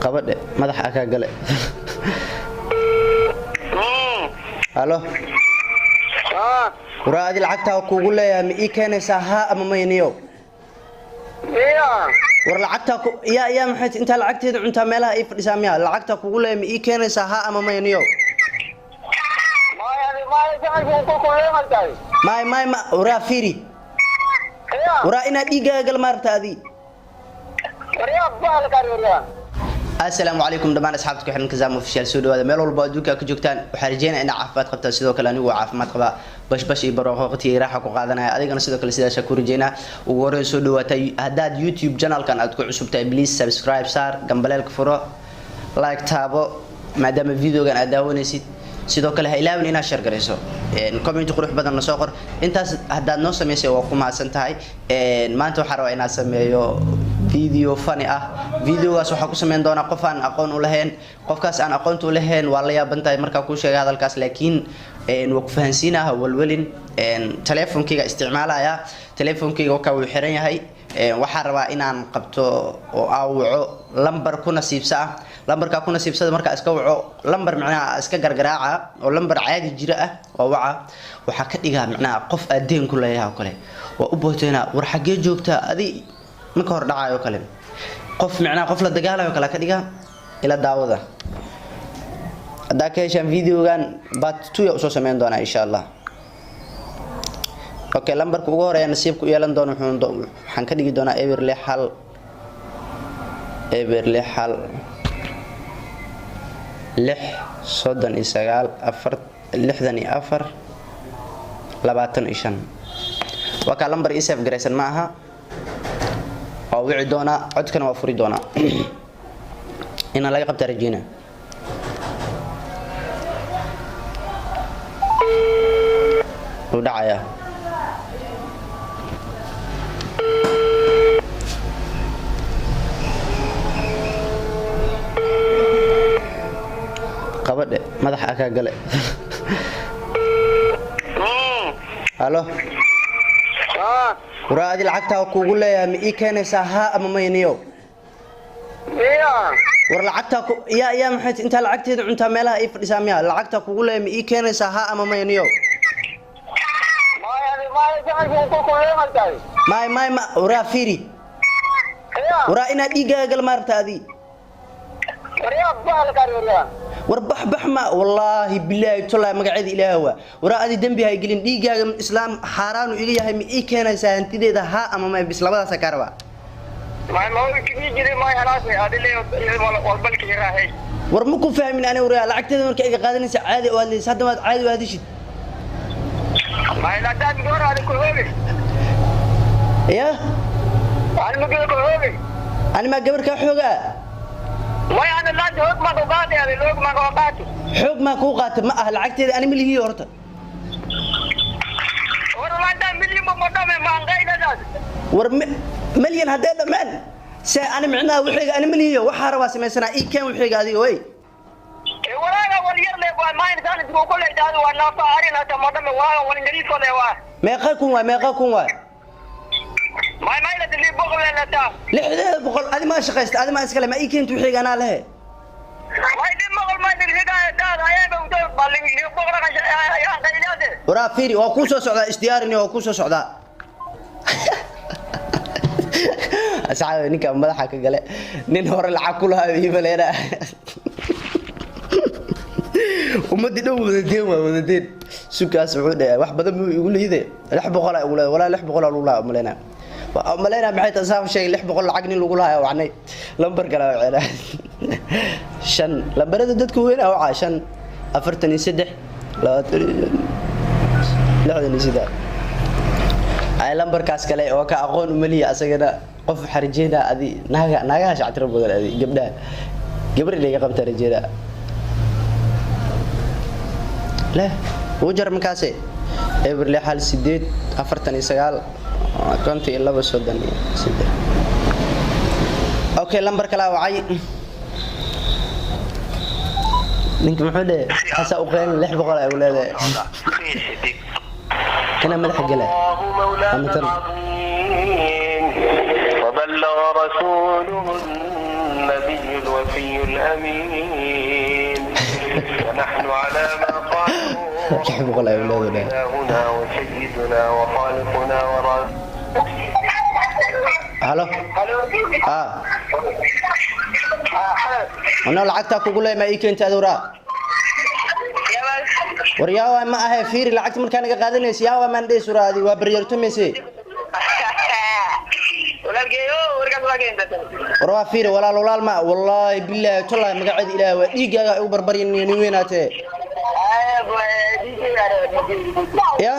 Qabadhe, madaxa akaa gale. Halo? Waraa, adi lacagtaa kuugu leeyahay ma ii keenaysaa, haa ama mayniyo? War lacagtaa ku yaa yaa maxay intaa lacagteeda cuntaa meelaha ii fadhisaa miya? Lacagtaa kugu leeyahay ma ii keenaysaa, haa ama mayniyo? May may ma. Waraa, fiiri. Waraa, inaad dhiiggaaga gal maaragta adi. Asalaamu calaykum dhammaan asxaabta ku xiran Kazaam Official, soo dhawaada meel walba adduunka ka joogtaan. Waxaan rajeynaya inaad caafimaad qabtaan. Sidoo kale anigu waa caafimaad qabaa, bashbash iyo barwaaqo, waqti iyo raaxa ku qaadanaya. Adigana sidoo kale sidaas ku rajeynaa. Ugu horreyn soo dhawaatay. Haddaad YouTube channelkan aad ku cusub tahay, please subscribe saar, gambaleelka furo, like taabo maadaama videogan aad daawanaysid. Sidoo kale ha ilaawin inaad share garayso, comment qurux badan na soo qor. Intaas haddaad noo samaysay, waa ku mahadsan tahay. Maanta waxaan rabaa inaad sameeyo video funny ah. Videogaas waxaa ku sameyn doonaa qof aan aqoon u lahayn. Qofkaas aan aqoonta u lahayn waa la yaaban tahay markaa kuu sheegay hadalkaas, laakiin waa ku fahansiinaha. Walwalin, teleefonkayga isticmaalaya. Teleefonkayga wakaa wuu xiran yahay. Waxaan rabaa inaan qabto oo aan waco lambar ku nasiibsa ah. Lambarkaa ku nasiibsada markaa iska waco, lambar micnaha iska gargaraaca oo lambar caadi jira ah oo waca. Waxaa ka dhigaa micnaha qof aad deen ku leeyahay oo kale. Waa u booteynaa: "War xaggee joogtaa adi?" Marka hor dhacayo kale, qof micnaha qof la dagaalayo kale ka dhigaa. Ila daawada. Haddaa ka heshaan videogan, part 2 ya usoo sameyn doonaa, insha Allah. Okay, lambarka ugu horeeya nasiibka u yeelan doono waxaan ka dhigi doonaa 060 061 6 39 4 64 25. Waa kaa lambar ii save garaysan ma aha. Waa wici doonaa, codkana waa furi doonaa. Inaan laga qabtaa rajeyna. Wuu dhacayaa. Qabadhe, madaxa akaa gale. Halo? Waraa, adi lacagtaa kuugu leeyahay ma ii keenaysaa, haa ama mayniyo? War lacagtaa ku yaa yaa maxay intaa lacagteeda cuntaa meelaha ii fadhisaa miya? Lacagtaa kugu leeyahay ma ii keenaysaa, haa ama mayniyo? May may ma. Waraa, fiiri. Waraa, inaad dhiiggaaga gal maaragta adi. War bax bax ma. Wallaahi, bilaahi, tolaahi, magaceeda Ilaaha waa. Waraa, adi dembi ha gelin. Dhiiggaaga islaam xaaraanu iga yahay. Ma ii keenaysaa hantideeda, haa ama may? Bis labadaasa kaa rabaa. War ma ku fahmin ani. Waraa, lacagteeda marka iga qaadanaysa caadi oo hadlaysa, hadda maad caadi u hadishid ya. Ani maa gabar kaa xoogaa? Xoog maa kuu qaata? Ma ah, lacagteeda ani ma lihiyo horta. War malyan haddee dhammaan se ani micnaha waxayga ani ma lihiyo. Waxaa rabaa samaysanaa. Ii keen waxayga adiga wey. Meeqa kun waay? Meeqa kun waay? 600. Adi maa shaqaysta? Adi maa iskale? Ma ii keenta waxayga? Anaa lehe. Waraa, fiiri, waa kuu soo socdaa. Isdiyaarini, waa kuu soo socdaa. Asxaabi, ninka madaxa ka gale nin hore lacag ku lahaa ii maleena. Ummadii dhan wadadeen, waa wadadeen. Sukaas wuxuu dhahay wax badan buu igu liiday. 600 igu leeyahay. Walaa 600 lagu lahaa umaleynaa. Waa umaleynaa. Maxay tahay saaf sheegay? 600 lacag nin lagu lahaa. Wacnay lambar kale, waa shan. Lambarada dadka weyn ah wacaa: 5 43 25 63. Ay, lambarkaas kale oo ka aqoon umaliya asagana. Qof xarijeena adi naaga, naagaha shactiro badan adi gabdhaha, gabar inay ka qabtaa rajeena leh. Wuu jar markaase. 061 8 49 52 33. Okay, lambar kale wacay. Ninka muxuu dhehe? Xasaa u qeyn 600 ay u leedahay. Kana madaxa gala الله مولانا ama tan. العظيم وبلغ رسوله. النبي الوفي الأمين ونحن على ما قالوا 600 ay leedahay. إلهنا وسيدنا وخالقنا ورازقنا. Halo. Ah, ano lacagtaa kugu leey ma ii keenta adowraa? War yaawa ma ahe, fiiri lacagta markaa naga qaadanaysa yaawa maan dhees uraadi waa baryartumayse. War waa fiiri walaal, walaal ma wallaahi bilaahi tallaahi magaceeda ilaahi waa dhiiggaaga igu barbaryin nin weynaatee ya.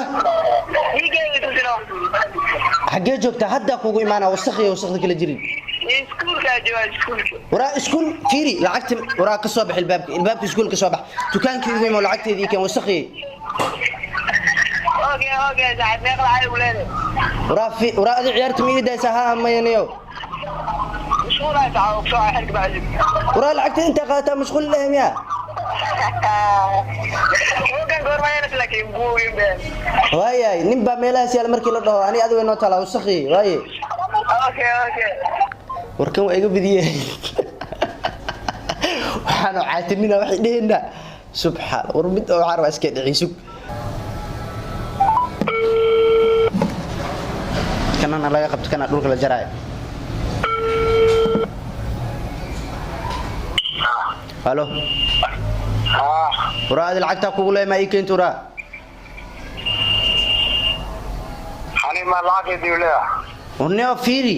Xaggee joogtaa? Haddaa kugu imaanaa wasakhiyo wasakda kala jirin. Waraa iskuul fiiri lacagta, waraa ka soo bax ilbaabka, ilbaabka iskuul ka soo bax, dukaankii ugu imo lacagteedii keen wasakhiye. Waraa fi waraa adi ciyaarta ma ii daysaa haa mayaniyo? Waraa lacagta intaa qaadataa mashquul leh miyaa? Waayahay, nin baa meelahaas yaala markii la dhaho ani adiga inoo taalaa wasakhiye waaye. Warkan waa iga badiyey, waxaanu caatinina waxay dhehenaa subxaan. War mid oo waxaan rabaa iska dhicii sug kanana laga qabto kana dhulka la jaraayo. Halo. Waraa adi lacagtaa kugu leey ma ii keento waraa? War niyo fiiri,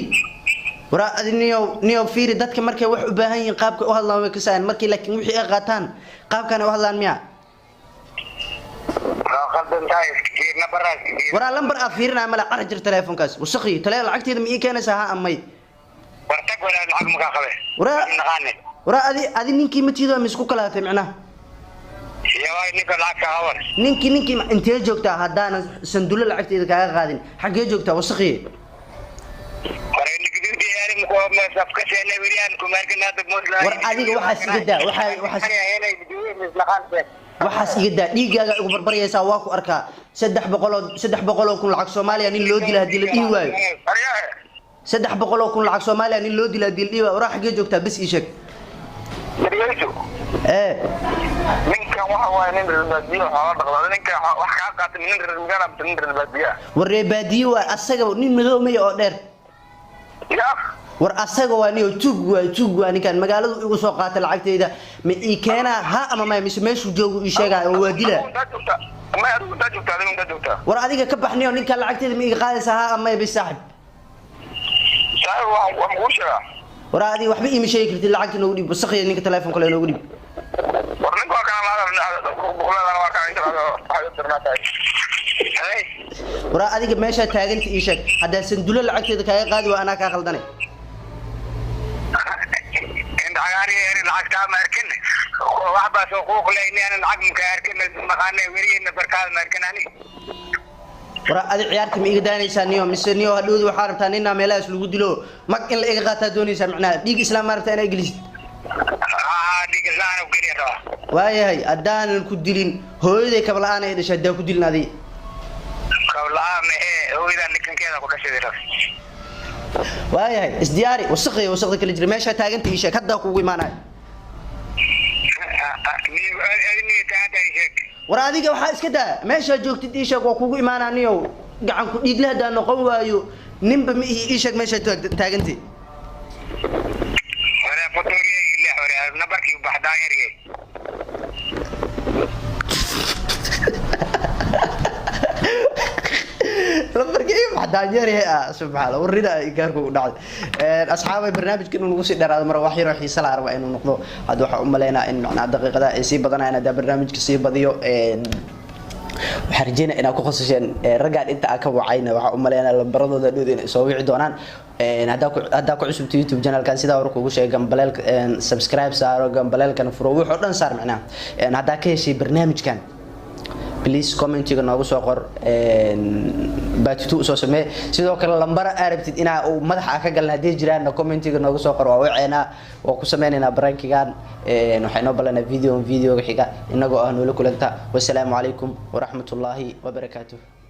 waraa adi niyo niyo fiiri, dadka markay wax u baahan yihiin qaabka u hadlaan way kasaan markii, laakiin wixii ay qaataan qaabkan ay u hadlaan miya? Waraa lambar aa fiirinaya mala cara jir teleefonkaas wasakhi tale lacagteeda ma ii keenaysaa ha amay? Waraa waraa adi adi ninkii ma tiido ma isku kalaatay micnaha ninkii ninkii intee joogtaa haddaanan sandulo lacagteeda kaaga qaadin? Xaggee joogtaa wasakhiye? War adiga waxaas iga daa, waxaas waxaas iga daa, dhiiggaaga igu barbaryaysaa waa ku arkaa. 300 300,000 lacag Soomaaliya nin loo dila haddii la dhihi waayo, 300,000 lacag Soomaaliya nin loo dila haddii la dhihi waayo. Waraa xaggee joogtaa bas ii sheeg. Ee Ninkan waxa waaye nin reer baadiye xoolo dhaqda, ninkan wax kaa qaatay nin reer magaala mise nin reer baadiye? War reer baadiye waa asaga, nin madoomaya oo dheer. Ya. War asaga waa niyo tuug waa, tuug waa ninkan magaaladu igu soo qaatay lacagteyda ma ii keenaa ha ama maya mise meeshuu joogo ii sheegaya oo waa dilaa? May, adigu intaa joogtaa, adigu intaa joogtaa. War adiga ka baxniyo, ninkan lacagteeda ma iga qaadaysaa ha ama maya bis saaxib? Saaxib, waxaan kuu sheegaa. War adiga waxba iima sheegi kartid, lacagta noogu dhiib wasakhiya, ninka telefoon kale noogu dhiib. War ninka waa kana boqoladan waa kana inta waxay u dirnaa tahay. War adiga meeshaa taaganta ii sheeg, haddaan sandulo lacagteeda kaaga qaadi waa anaa kaa qaldanay. Inta cagaariya lacagtaa ma arkin, wax baa soo quuqleyni ana lacag maka arkin maqaana weriyeyna barkaada ma arkin ani. War adi ciyaarta ma iga daanaysaa niyo mise niyo hadhowdi waxaa rabtaa ninaa meelahaas lagu dilo mag in la iga qaataa doonaysaa macnaha dhiig islaam ma rabtaa inaa gelisid? Haa, dhiig islaan u geliya rabaa. Waayahay, haddaanan ku dilin hooyaday kaba la'aan ay dhashay haddaan ku dilin adi. Kab la'aan mahee, hooyadaa nikankeeda ku dhashay rab. Waayahay, isdiyaari wasakhiya wasakda kala jira, meeshaa taaganta ii sheeg, haddaa kugu imaanaya. War adiga waxaa iska daa, meeshaa joogtid ii sheeg, waa kugu imaanaa niyow, gacan ku dhiigle haddaan noqon waayo ninba ma ii sheeg meeshaa taagantay. Lambarkii iga baxdaanyeeryahay ah subxaana warrida gaarku u dhacday. Asxaabay, barnaamijka inuu nagu sii dheeraado mar wax yaroo xiise la arba inuu noqdo hadda waxaan u malaynaa in macnaa daqiiqadaha ay sii badanayaan haddaa barnaamijka sii badiyo. Waxaan rajeynaya inaad ku khasasheen raggaan inta aan ka wacayna, waxaan u malaynaa lambaradooda dhowda inay soo wici doonaan. Haddaa ku cusubta YouTube channelkan, sidaa hore kugu sheegay, gambaleelka subscribe saaro, gambaleelkan furo, wuxuu dhan saar macnaha. Haddaa ka heshay barnaamijkan, please commentiga noogu soo qor part 2 soo samee. Sidoo kale lambara aa rabtid inaa uu madaxa ka galna haddii jiraanna commentiga noogu soo qor, waa waceenaa, waa ku sameynaynaa barankigan. Waxay noo ballanaa video videoga xiga inagoo ah noola kulanta. Wasalaamu calaykum waraxmatullaahi wabarakaatuh.